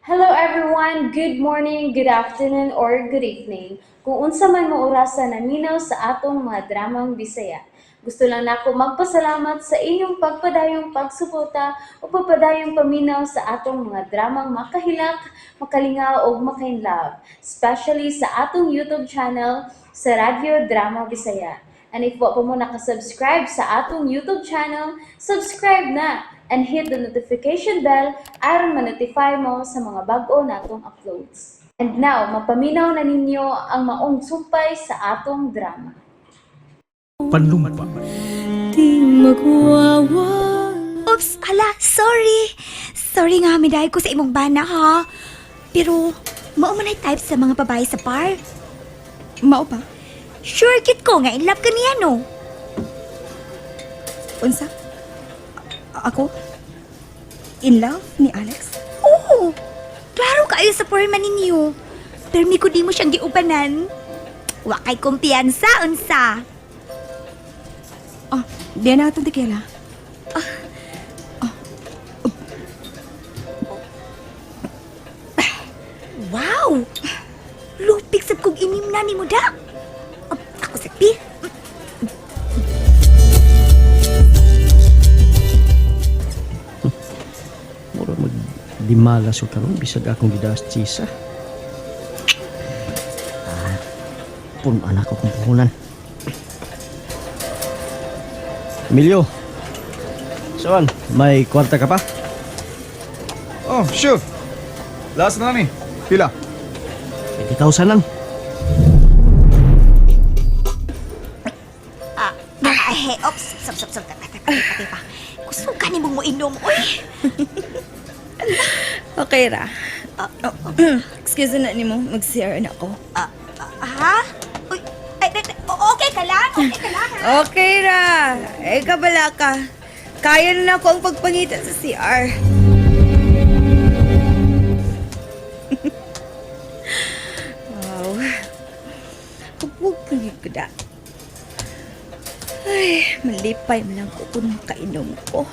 Hello everyone! Good morning, good afternoon, or good evening. Kung unsa man mo orasa naminaw sa atong mga dramang Bisaya. Gusto lang nako magpasalamat sa inyong pagpadayong pagsuporta o pagpadayong paminaw sa atong mga dramang makahilak, makalingaw ug makainlove, especially sa atong YouTube channel sa Radyo Drama Bisaya. And if wa pa mo nakasubscribe sa atong YouTube channel, subscribe na and hit the notification bell aron ma-notify mo sa mga bag-o natong uploads. And now, mapaminaw na ninyo ang maong sumpay sa atong drama. Panlumpa. Oops, hala, sorry. Sorry nga, midahay ko sa imong bana ha. Pero, mao man ay type sa mga babae sa bar. Mao pa? Sure kit ko nga in love ka niya, no? Unsa? Ako? In love ni Alex? Oo, klaro kaayo sa forma ninyo. Pero mi ko di mo siyang giubanan. Wa kay kumpiyansa, unsa. Oh, di na atong tequila. Wow! Lupik sad kog inim na ni mo da. Ako sa pi. Mura mag dimala so karon bisag akong gidaas chisa. Ah, puno anak ko kong puhunan. Emilio. Saan? May kwarta ka pa? Oh, sure. Last na ni. Pila? 20,000 lang. Ah, ay, oops, stop, stop, stop. Teka, teka, teka, teka. Gusto ka ni mong moinom, uy. Okay ra. Oh, excuse na nimo, mag-CR na ako. Ah, ah, ha? Uy, ay, ay, ay, okay ka lang, okay ka lang, ha? Okay ra. Eh, kabala ka. Kaya na ako ang pagpangita sa CR. Wow. Huwag kang gigda. Ay, malipay man lang ko kung makainom ko.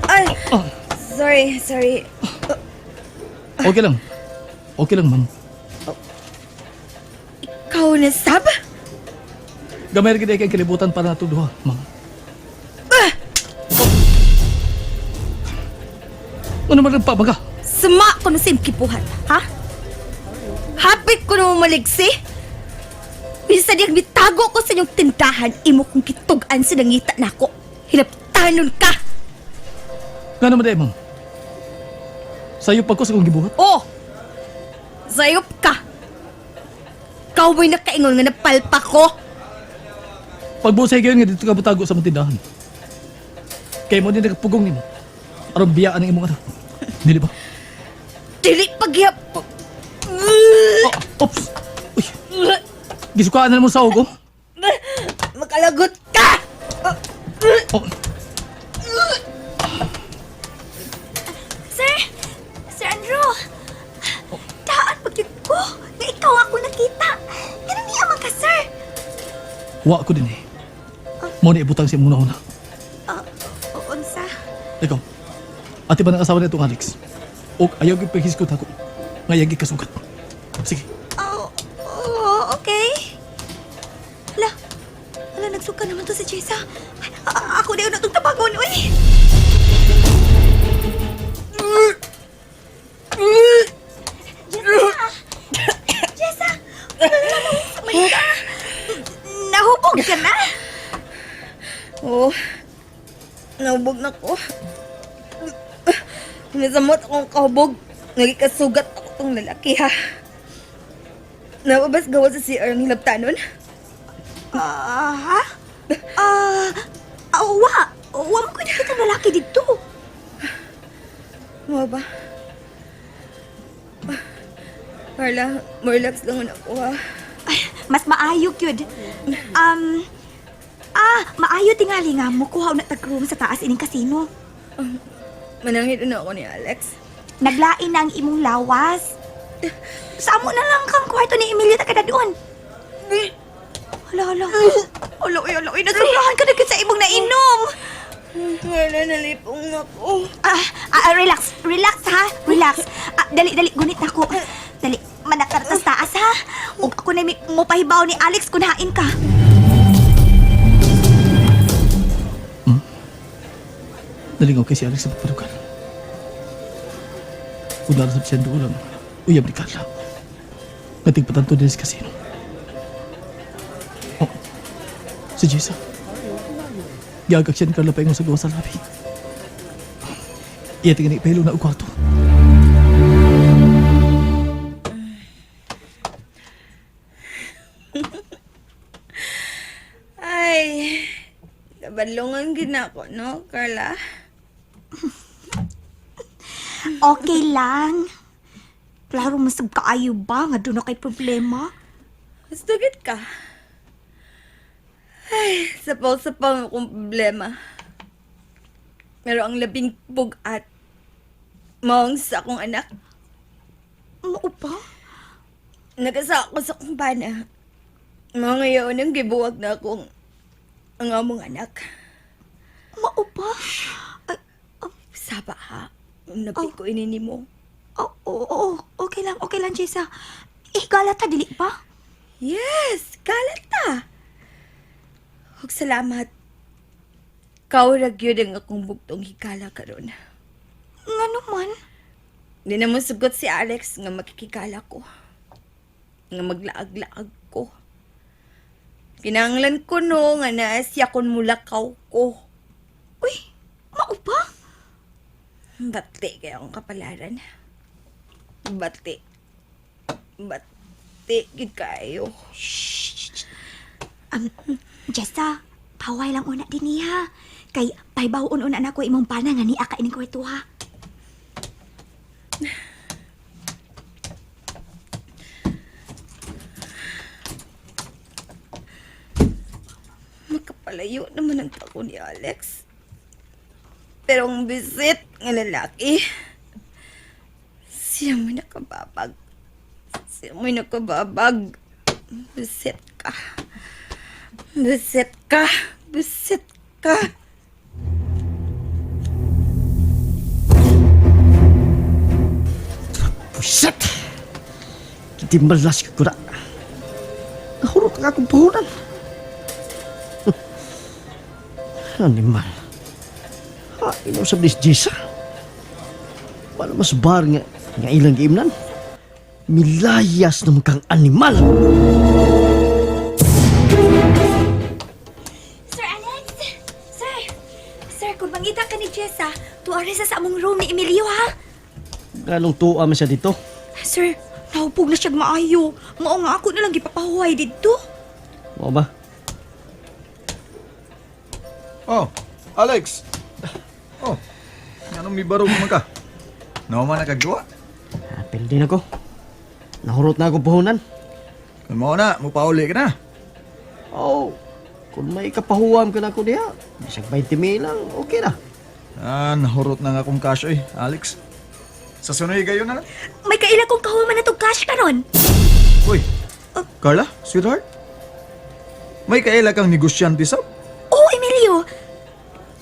Ay! Sorry, sorry. Okay lang. Okay lang, ma'am. Ikaw na sab? Gamay ra gid kay kalibutan para nato duha, ma'am. Ano man nagpabaga? Sama ko na sa imong kipuhan, ha? Hapit ko na mamaliksi. Minsan diyang mitago ko sa inyong tindahan, imo kong kitug-an sa nangita nako. Hilaptanon ka! Nga naman day, ma'am. Sayo pa ko sa kong gibuhat. Oh! Sayop ka! Ikaw mo'y nakaingon nga napalpa ko! Pagbusay kayo nga dito ka butago sa mong tindahan. Kay mo din nagpugong nimo. Aron biyaan ang imong anak. Dili ba? Dili pagyap... Oh, oops. Uy. Gisukaan na mo sa ugo. Makalagot ka! Oh, Sir! Sir Andrew! Daan pagkit ko! Nga ikaw ako nakita! Ganun niya man ka, sir! wa ko din eh. Mo ni ibutang sa imong una. Ah, unsa? Ikaw. Ate ba ng asawa nitong Alex? O ayaw gyud paghisgot ako. Nga yagi kasugat. Sige. Oh, oh, okay. Hala, hala, nagsuka naman to si Jessa. Ako na yun na itong tabagon, uy! Jessa! Jessa! Wala na, man ka! Nahubog ka na? Oh, nahubog na ko. Nasamot akong kahubog. Nagikasugat ako tong lalaki ha. Napabas gawa sa CR ang hilabtanon? Ah, ha? Ah, ah, wa! Wa mo ko nakita ang lalaki dito. Mga ba? Carla, more relax lang ako ha. Ay, mas maayo gyud. Maayo tingali nga mo kuha na tag room sa taas ining kasino. Manangit na ako ni Alex. Naglain na ang imong lawas. Sa amo na lang kang kwarto ni Emilio ta kada doon. Hala, hala. Hala, uy, hala, uy, nasubrahan ka na gyud sa imong nainom. Carla, nalipong na ako. Ah, ah, relax, relax ha, relax. Ah, dali, dali, gunit na ako. Dali, manakartas taas ha. Ug ako na mo pahibaw ni Alex kung hain ka. Nalingaw kay si Alex sa pagpadugan. Una sa siya doon lang. Uyab ni Carla. Natigpatanto din sa kasino. Oh, si Jessa. Gagak siya ni Carla paingon sa gawa sa labi. Iya tingin ipahilo na og kwarto. Ay, kabalungan gina ko, no, Carla? Okay lang. Klaro masab kaayo ba nga doon na kay problema? Gusto gid ka. Ay, sapaw-sapaw mo kong problema. Pero ang labing bugat, maong sa akong anak. Mao ba? Nagasa ako sa akong bana. Mga ngayon ang gibuwag na akong ang among anak. Mao ba? Ay, Saba ha, nabi ko ini nimo. oh, oh, oh, okay lang, Jessa. Higala ta, dili ba? Yes, kalat ta. Ug salamat. Kau ra gyud ang akong bugtong hikala karon. Nga naman. Di na mo sugot si Alex nga makikikala ko. Nga maglaag-laag ko. Kinanglan ko no nga naa siya kon mulakaw ko. Uy, mao ba? Bati kaya akong kapalaran. Bati. Bati gid kayo. Um, Jessa, paway lang una din niya. Kay pahibaw una na ko imong pana nga niya ka ining kwarto ha. Makapalayo naman ang tako ni Alex. Pero ang bisit nga lalaki, siya may nakababag. Siya may nakababag. Bisit ka. Bisit ka. Bisit ka. Puset! Kitimalas ka ko na. Nahurot ang akong puhunan. Animal. Ha, inaw sa bilis Jessa. Wala mas bar nga, nga ilang giimnan. Milayas naman kang animal. Sir Alex! Sir! Sir, kung mangita ka ni Jessa, tuwari sa among room ni Emilio ha. Ganong tuwa man siya dito. Sir, nahupog na siya maayo. Mao nga ako na lang gipapahuway didto. Mao ba? Oh, Alex. Oh, anong may barog man ka? Naman na kagduwa. Apil din ako. Nahurot na akong puhunan. Kung mao na, mupauli ka na. Oh, kung may kapahuwam ka na ako diha, bisag 20 mil lang, okay na. Ah, nahurot na nga akong cash eh, Alex. Sa sunod gayon na lang. May kaila kong kahuman na tong cash karon. Uy, Carla, sweetheart. May kaila kang negosyante sab? Oh, Emilio!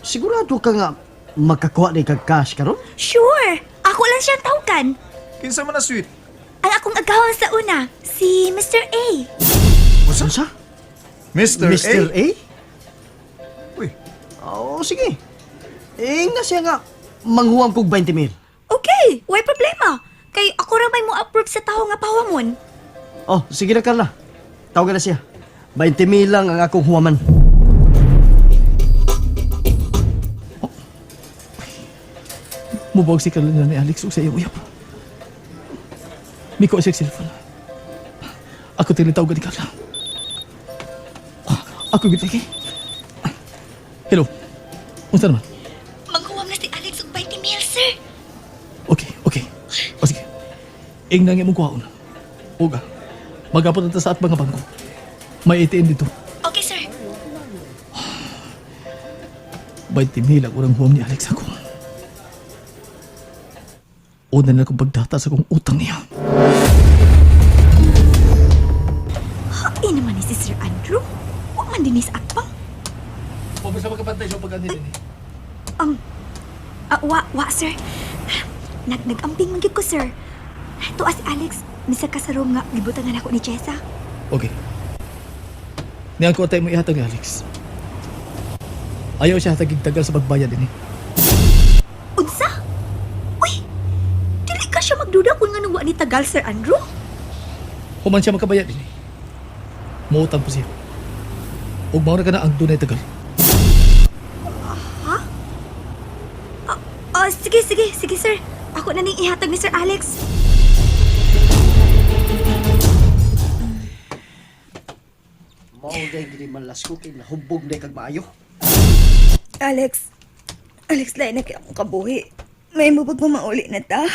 Sigurado ka nga makakuha ni kag cash karon? Sure! Ako lang siyang tawgan. Kinsa man na sweet? Ang akong agawan sa una, si Mr. A. Unsa? Unsa? Mr. Mr. A? A? Uy, Oo, sige. Eh, nga siya nga, manghuwam kog 20 mil. Okay, way problema. Kay ako ra may mo approve sa tawo nga pawamon. Oh, sige na Carla. Tawagan na siya. 20 mil lang ang akong huwaman. Mubawag si Carla nila ni Alex ug sa iyang uyab. Miko siya cellphone. Ako tinitawag ni Carla. Ako gid lagi. Hello. Unsa naman? Maghuwam na si Alex og 20 mil, sir. Okay, okay. O sige. Ing nang imong kuhaon. Uga. Magapot na ta sa atbang nga bangko. May ATM dito. Okay, sir. 20 mil ang unang huwam ni Alex ako. Una na akong pagdata sa akong utang niya. Hain naman ni si Sir Andrew. Wa man din ni sa atbang. O basta magkapantay siya pag din eh. Wa, wa, sir. Nag-nag-amping man gyud ko, sir. Tuwa si Alex, misa ka sa room nga gibutangan ako ni Jessa. Okay. Niang kwarta mo ihatag ni Alex. Ayaw siya hatagig tagal sa pagbayad ini. Unsa? Uy! Dili ka siya magduda kung nga wa ni tagal, Sir Andrew? Human siya makabayad ini. Muutang po siya. Ug mao na ka na ang dunay tagal. Oh, sige, sige, sige, sir. Ako na ning ihatag ni Sir Alex. Mao day gini malas ko kay nahubog day kag maayo. Alex, Alex, lain na kaya akong kabuhi. May mabag mamauli na ta.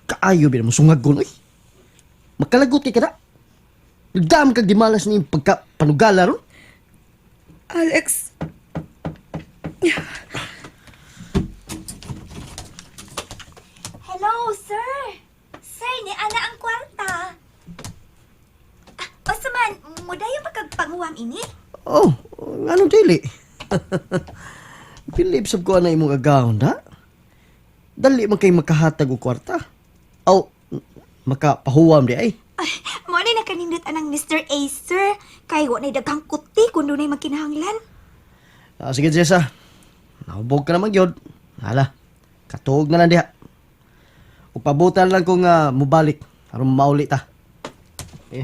Kaayo bi mo sungag gon oy. Makalagot kay kada. Nagdam kag gimalas ni pagka panugala ron. Alex, Hello, sir. Sir, ni ana ang kwarta. Ah, basta man, mudayo pagkagpanguwam ini. Oh, nganong dili? Bilib sab ko ana imong agahon da. Dali man kay makahatag og kwarta. Aw, makapahuwam di ay. Ay, mo ni nakanindot anang Mr. A, sir. Kay wa na'y daghang kuti kung dunay magkinahanglan. Ah, sige, Jessa. Nahubog ka naman gyud. Hala, katuog na lang diha. Ug pabutan lang ko nga mubalik aron mauli ta. Eh.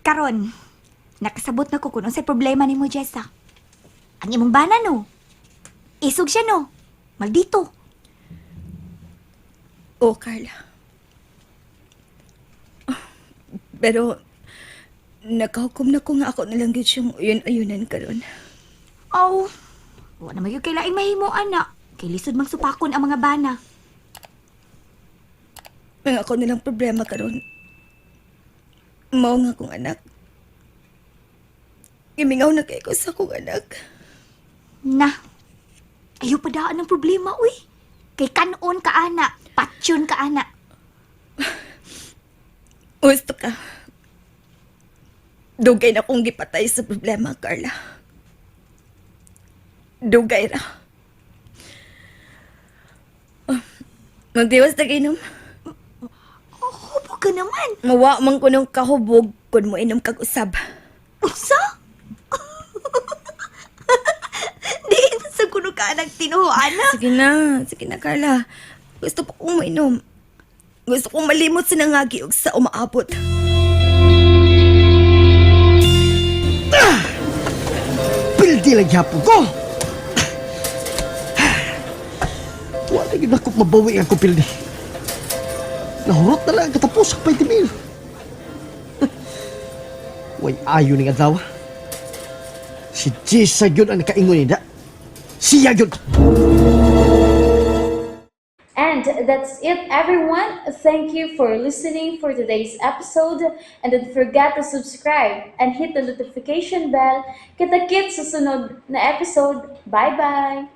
Karon, nakasabot na ko kung unsay problema nimo, Jessa. Ang imong bana no. Isog siya no. Maldito. Oh, Carla. Pero, nakahukom na ko nga ako nalang gyud siyang uyon-uyunan karon. Aw, wa na magyud kay laing mahimo ana. Kay lisod mang supakon ang mga bana. Mga ako nilang problema karon. Mao nga akong anak. Gimingaw na kay ko sa akong anak. Na. Ayaw pa daan ang problema, uy. Kay kanon ka ana, patyon ka ana. Gusto ka. Dugay na kong gipatay sa problema, Carla. Dugay ra. Ah, magdiwas na inom. Oh, hubo ka naman. Mawa man ko nung kahubog kung mo inom kag usab. Unsa? Diin sa kuno ka nang tinuo ana. Sige na, Carla. Gusto pa kong mainom. Gusto kong malimot sa nangagi og sa umaabot. Pildi lang gyapon ko. Wala gyud ako mabawi ang kupildi. Nahurot na lang ang katapos sa 20 mil. Way ayo ning adlaw. Si Jessa gyud ang nakaingon ni da. Siya gyud. And that's it, everyone. Thank you for listening for today's episode. And don't forget to subscribe and hit the notification bell. Kita-kits sa sunod na episode. Bye-bye!